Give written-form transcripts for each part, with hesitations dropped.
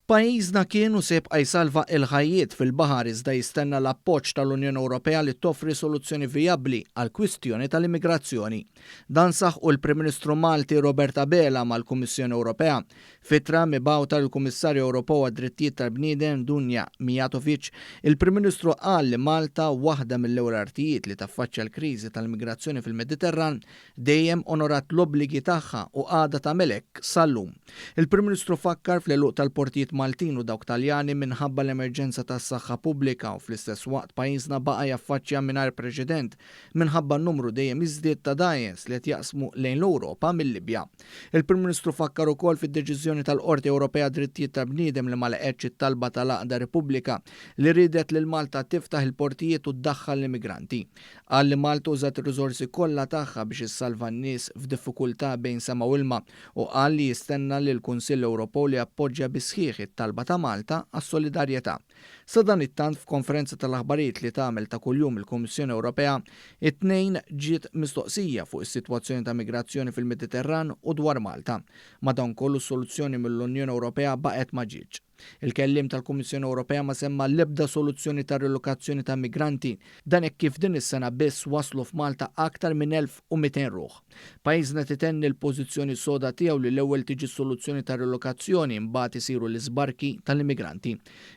Pajjiżna kien u se jibqa' jsalva l-ħajjiet fil-baħar iżda jistenna l-appoġġ tal-Unjoni Ewropea li toffri soluzzjoni vijabbli għall-kwistjoni tal-immigrazzjoni. Dan saħqu l-Prim Ministru Malti Robert Abela mal-Kummissjoni Ewropea F'ittra mibgħuta lill-Kummissarju Ewropew għad-Drittijiet tal-Bniedem Dunja Mijatovic, il-Prim Ministru qal li Malta, waħda mill-ewwel artijiet li taffaċċja l-kriżi tal-migrazzjoni fil-Mediterran, dejjem onorat l-obbligi tagħha u għadha tagħmel hekk sal-lum. Il-Prim Ministru fakkar fl-għeluq tal-portijiet Maltin u dawk Taljani minħabba l-emerġenza tas-saħħa pubblika u fl-istess waqt pajjiżna baqa' jaffaċċja mingħajr preċedent minħabba n-numru dejjem jiżdied ta' dgħajjes li qed jaqsmu lejn l-Ewropa mil-Libja. Il-Prim Ministru fakkar ukoll fid-deċiżjoni tal-Qorti Ewropea għad-Drittijiet tal-Bniedem li ma laqgħetx it-talba tal-għaqda Repubblika li riedet lil Malta tiftaħ il-portijiet u ddaħħal l-immigranti. Qal li Malta użat ir-riżorsi kollha tagħha biex issalva n-nies f'diffikultà bejn sema u ilma u qal li jistenna lill-Kunsill Ewropew li jappoġġja bis-sħiħ it-talba ta' Malta għas-solidarjetà. Sadanittant f'konferenza tal-aħbarijiet li tagħmel ta' kuljum il-Kummissjoni Ewropea, it-Tnejn ġiet mistoqsija fuq is-sitwazzjoni ta' migrazzjoni fil-Mediterran u dwar Malta. Madankollu soluzzjoni mill-Unjoni Ewropea baqgħet ma ġietx. Il-kelliem tal-Kummissjoni Ewropea ma semma l-ebda soluzzjoni ta' rilokazzjoni ta' migranti. Dan hekk kif din is-sena biss waslu f'Malta aktar minn 1,200 ruħ. Pajjiżna qed itenni l-pożizzjoni soda tiegħu li l-ewwel tiġi s-soluzzjoni tar-rilokazzjoni imbagħad isiru l-iżbarki tal-immigranti.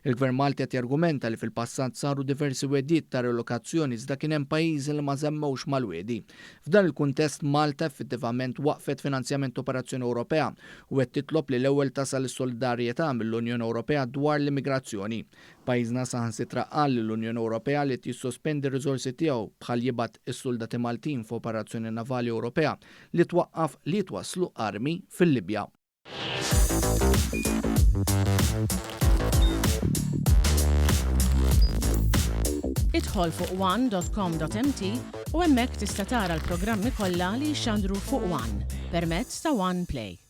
Il-Gvern Malti qed jargumenta li fil-passat saru diversi wegħdiet ta' rilokazzjoni iżda kien hemm pajjiżi li ma żammewx mal-wegħdi. F'dan il-kuntest Malta effettivament waqqfet finanzjament operazzjoni Ewropea u qed titlob li l-ewwel tasal is-solidarjetà mill-Unjoni Ewropea dwar l-immigrazzjoni. Pajjiżna saħansitra qal lill-Unjoni Ewropea li qed jissospendi r-riżorsi tiegħu bħal jibgħat is-suldati Maltin f'operazzjoni navali Ewropea li twaqqaf li jitwasslu armi fil-Libja. Idħol fuq one dot com dot mt u hemmhekk tista' tara l-programmi kollha li jixxandru fuq one permezz ta' One Play.